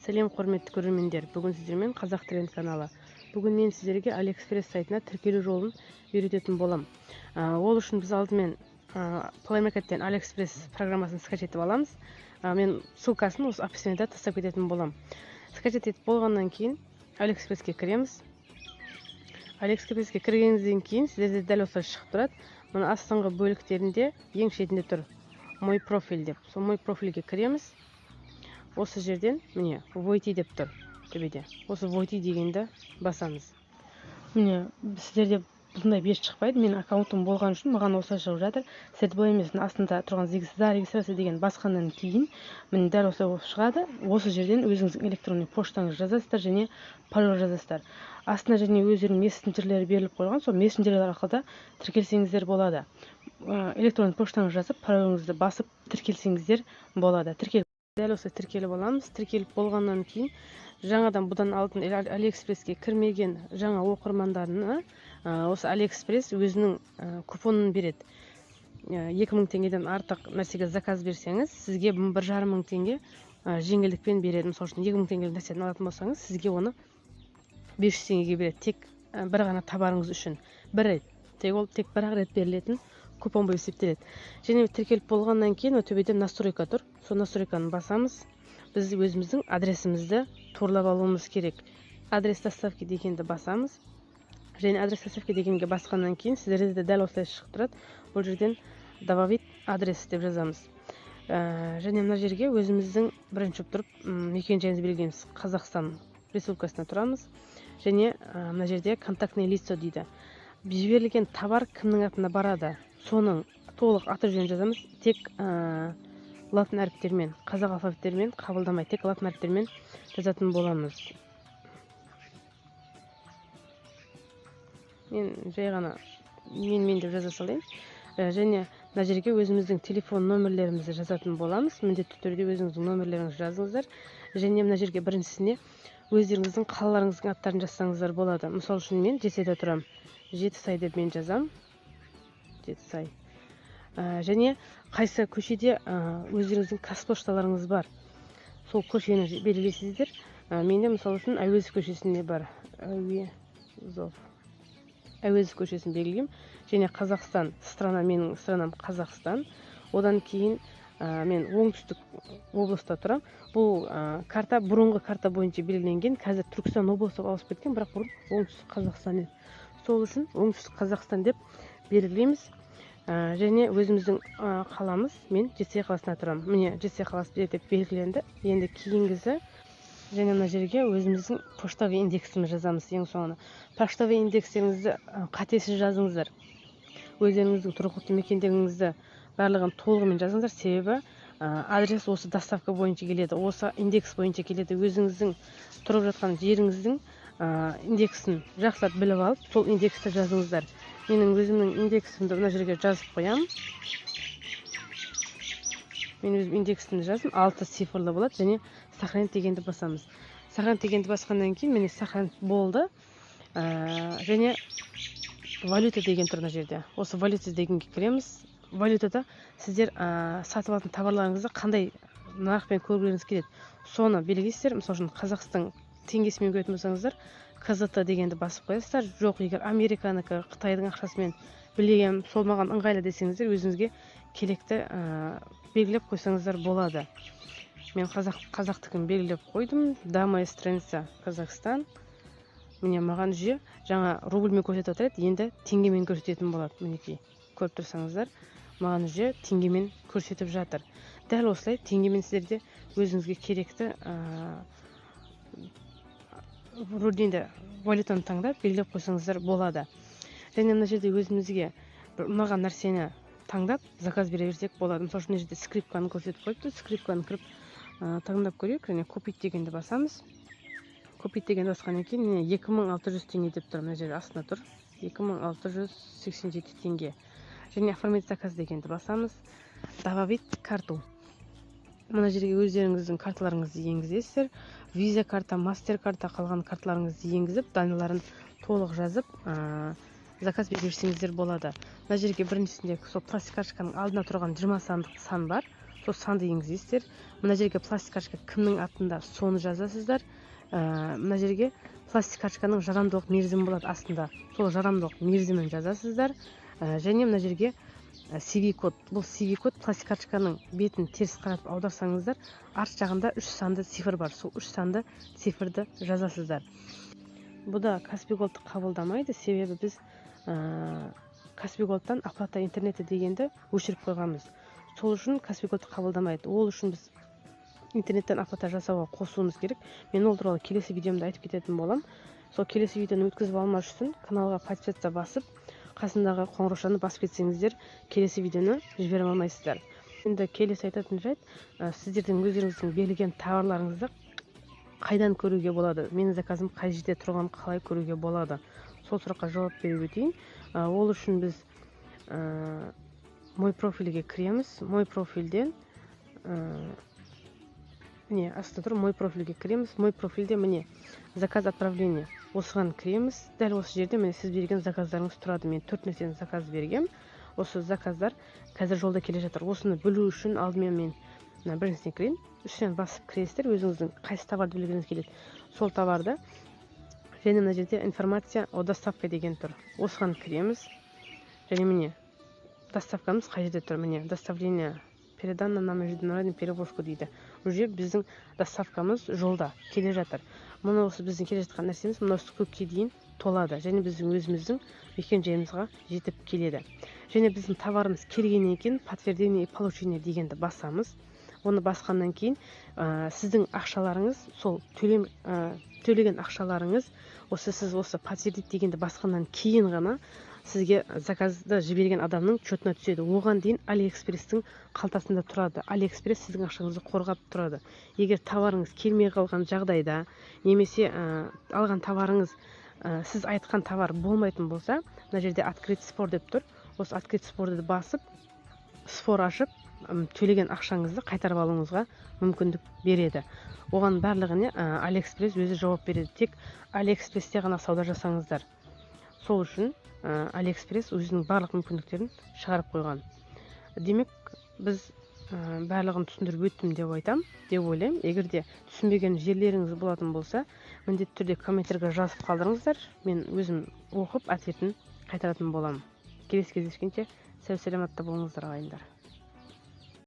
Сәлем, құрметті көрермендер! Бүгін сіздермен Қазақ Тренд каналы. Бүгін мен сіздерге AliExpress сайтына тіркелу жолын үйрететін болам. Ол үшін біз алдымен Play Market'тен AliExpress программасын скачать етіп аламыз. Мен ссылкасын осы описаниеда тастап кететін болам. Скачать етіп болғаннан кейін AliExpressке кіреміз. AliExpressке кіргеніңізден кейін сіздерде дәл осылай шығып тұрады. Мына астыңғы бөліктерінде ең шетінде тұр «Мой профиль» деп. Сол «Мой профильге» кіреміз. Осы жерден, міне, «Войти» деп тұр төбеде. Осы «Войти» дегенді басамыз. Міне, сіздерде бұндай бет шықпайды. Менің аккаунтым болған үшін маған осылай шығып жатыр. Сіздерде бұлай емес. Мына астында тұрған «Зарегистрация» деген басқаннан кейін, міне, дәл осылай болып шығады. Осы жерден өзіңіздің электронный поштаңызды жазасыздар және пароль жазасыздар. Астына және өздерінің мессенджерлері беріліп қойған, сол мессенджерлер арқылы да тіркелсеңіздер болады. Электронный поштаңызды жазып, пароліңізді басып, тіркелсеңіздер болады. Тіркеліп, дәл осылай тіркеліп аламыз. Тіркеліп болғаннан кейін жаңадан, бұдан алдын Алиэкспресске кірмеген жаңа оқырмандарына осы Алиэкспресс өзінің купонын береді. 2000 теңгеден артық нәрсеге заказ берсеңіз, сізге 1500 теңге жеңілдікпен береді. Мысалы үшін, 2000 теңгелік нәрсені алатын болсаңыз, сізге оны 500 теңгеге береді, тек бір ғана товарыңыз үшін, бір рет. Тек ол тек бір ақ рет берілетін купон болып есептеледі. Және тіркеліп болғаннан кейін мына төбеде «Настройка» тұр, сол настройканы басамыз. Біз өзіміздің адресімізді туралап алуымыз керек. «Адрес доставки» дегенді басамыз. Және «Адрес доставки» дегенге басқаннан кейін сіздерде де дәл осылай шығып тұрады. Бұл жерден «Добавить адрес» деп жазамыз. Және мына жерге өзіміздің бірінші болып тұрып мекен жайымызды белгілейміз. Қазақстан Республикасында тұрамыз. Және мына жерде «Контактное лицо» дейді. Жіберілген товар кімнің атына барады, соның толық аты жөнін жазамыз. Тек латын әріптермен, қазақ алфавиттерімен қабылдамай, тек латын әріптермен жазатын боламыз. Мен жай ғана мен деп жаза салайын. Және мына жерге өзіміздің телефон нөмірлерімізді жазатын боламыз. Міндетті түрде өзіңіздің нөмірлеріңізді жазыңыздар. Және мына жерге біріншісіне өздеріңіздің қалаларыңыздың аттарын жазсаңыздар болады. Мысалы үшін, мен Жетісайда тұрамын, Жетісай деп мен жазамын, Жетісай. Және қайсы көшеде өздеріңіздің қазпошталарыңыз бар, сол көшені белгілейсіздер. Менде, мысалы үшін, Әуезов көшесінде бар. Әуезов көшесін белгілеймін. Және Қазақстан, страна, менің странам Қазақстан. Одан кейін мен оңтүстік облыста тұрамын. Бұл карта бұрынғы карта бойынша белгіленген. Қазір Түркістан облысы болып ауысып кеткен, бірақ бұрын Оңтүстік Қазақстан еді. Сол үшін Оңтүстік Қазақстан деп белгілейміз. Және өзіміздің қаламыз, мен Жетісай қаласында тұрамын. Міне, Жетісай қаласы деп белгіленді. Енді кейінгісі, және мына жерге өзіміздің почтовый индексімізді жазамыз. Ең соңына почтовый индекстеріңізді қатесіз жазыңыздар. Өздеріңіздің тұрғылықты мекендеріңізді барлығын толығымен жазыңыздар, себебі адрес осы доставка бойынша келеді, осы индекс бойынша келеді. Өзіңіздің тұрып жатқан жеріңіздің индексін жақсылап біліп алып, сол индексті жазыңыздар. Менің өзімнің индексімді мына жерге жазып қоямын. Мен өзім индексімді жаздым, алты цифрлы болады. Және «Сохранить» дегенді басамыз. «Сохранить» дегенді басқаннан кейін, міне, сохранить болды. Және «Валюта» деген тұр мына жерде. Осы «Валюта» дегенге кіреміз. Валютада сіздер сатып алатын товарларыңызды қандай нарықпен көргілеріңіз келеді, соны белгілейсіздер. Мысалы үшін, Қазақстан теңгесімен көретін болсаңыздар, «КЗТ» дегенді басып қоясыздар. Жоқ, егер американікі, қытайдың ақшасымен білемін, сол маған ыңғайлы десеңіздер, өзіңізге керекті белгілеп қойсаңыздар болады. Мен қазақтікін белгілеп қойдым. Да, моя страница Казахстан. Міне, маған уже жаңа рубльмен көрсетіп жатыр еді, енді теңгемен көрсететін болады. Мінекей, көріп тұрсаңыздар, маған уже теңгемен көрсетіп жатыр. Дәл осылай теңгемен сіздер де өзіңізге керекті вроде валютаны таңдап, белгілеп қойсаңыздар болады. Және мына жерде өзімізге бір ұнаған нәрсені таңдап, заказ бере берсек болады. Мысалы үшін, мына жерде скрипканы көрсетіп қойыпты. Скрипканы кіріп, таңдап көрейік. Және «Купить» дегенді басамыз. «Купить» дегенді басқаннан кейін, міне, 2600 теңге деп тұр. Мына жерде астында тұр 2687 теңге. Және «Оформить заказ» дегенді басамыз. «Добавить карту», мына жерге өздеріңіздің карталарыңызды енгізесіздер. Виза карта, Мастер карта, қалған карталарыңызды енгізіп, данныйларын толық жазып, заказ бере берсеңіздер болады. Мына жерге біріншісінде сол пластик карточканың алдына тұрған 20 сандық сан бар. Сол санды енгізесіздер. Мына жерге пластик карточка кімнің атында, соны жазасыздар. Мына жерге пластик карточканың жарамдылық мерзімі болады астында, сол жарамдылық мерзімін жазасыздар. Және мына жерге CV код. Бұл CV код пластик карточканың бетін теріс қаратып аударсаңыздар, арт жағында 3 санды цифр бар, сол 3 санды цифрды жазасыздар. Бұда Каспи Голдты қабылдамайды, себебі біз Каспи Голдтан оплата интернеті дегенді өшіріп қойғанбыз. Сол үшін Каспи Голдты қабылдамайды. Ол үшін біз интернеттен оплата жасауға қосуымыз керек. Мен ол туралы келесі видеомда айтып кететін боламын. Сол келесі видеоны өткізіп алмас үшін каналға подписаться басып, қасындағы қоңыраушаны басып кетсеңіздер, келесі видеоны жібере алмайсыздар. Енді келесі айтатын жайт, сіздердің өздеріңіздің берілген товарларыңызды қайдан көруге болады, менің заказым қай жерде тұрғанын қалай көруге болады, сол сұраққа жауап беріп өтейін. Ол үшін біз мой профильге кіреміз. Мой профильден міне астында тұр, мой профильге кіреміз. Мой профильде міне заказ отправление, осыған кіреміз. Дәл осы жерде міне сіз берген заказдарыңыз тұрады. Мен 4 нәрсені заказ бергем, осы заказдар қазір жолда келе жатыр. Осыны білу үшін алдымен мен мына біріншісіне кірейін. Үстінен басып кіресіздер, өзіңіздің қайсы товарды білгіңіз келеді, сол товарды. Және мына жерде информация о доставке деген тұр, осыған кіреміз. Және міне доставкамыз қай жерде тұр, міне доставление передано на международную перевозку дейді. Уже біздің доставкамыз жолда келе жатыр. Мұны осы біздің келе жатқан нәрсеміз мына осы көкке дейін толады және біздің өзіміздің мекен жайымызға жетіп келеді. Және біздің товарымыз келгеннен кейін подтверждение и получение дегенді басамыз. Оны басқаннан кейін сіздің ақшаларыңыз, сол төлем, төлеген ақшаларыңыз, осы сіз осы подтвердить дегенді басқаннан кейін ғана сізге заказды жіберген адамның счетына түседі. Оған дейін Алиэкспресстің қалтасында тұрады. Алиэкспресс сіздің ақшаңызды қорғап тұрады. Егер товарыңыз келмей қалған жағдайда, немесе алған товарыңыз сіз айтқан товар болмайтын болса, мына жерде открыть спор деп тұр. Осы открыть спорды басып, спор ашып, төлеген ақшаңызды қайтарып алуыңызға мүмкіндік береді. Оған барлығына Алиэкспресс өзі жауап береді. Тек Алиэкспрессте ғана сауда жасаңыздар. Сол үшін Алиэкспресс өзінің барлық мүмкіндіктерін шығарып қойған. Демек, біз барлығын түсіндіріп өттім деп айтам, деп ойлаймын. Егер де түсінбеген жерлеріңіз болатын болса, міндетті түрде комментарийге жазып қалдырыңыздар. Мен өзім оқып, ответін қайтаратын боламын. Келесі кездескенше сау саламатта болыңыздар, ағайындар.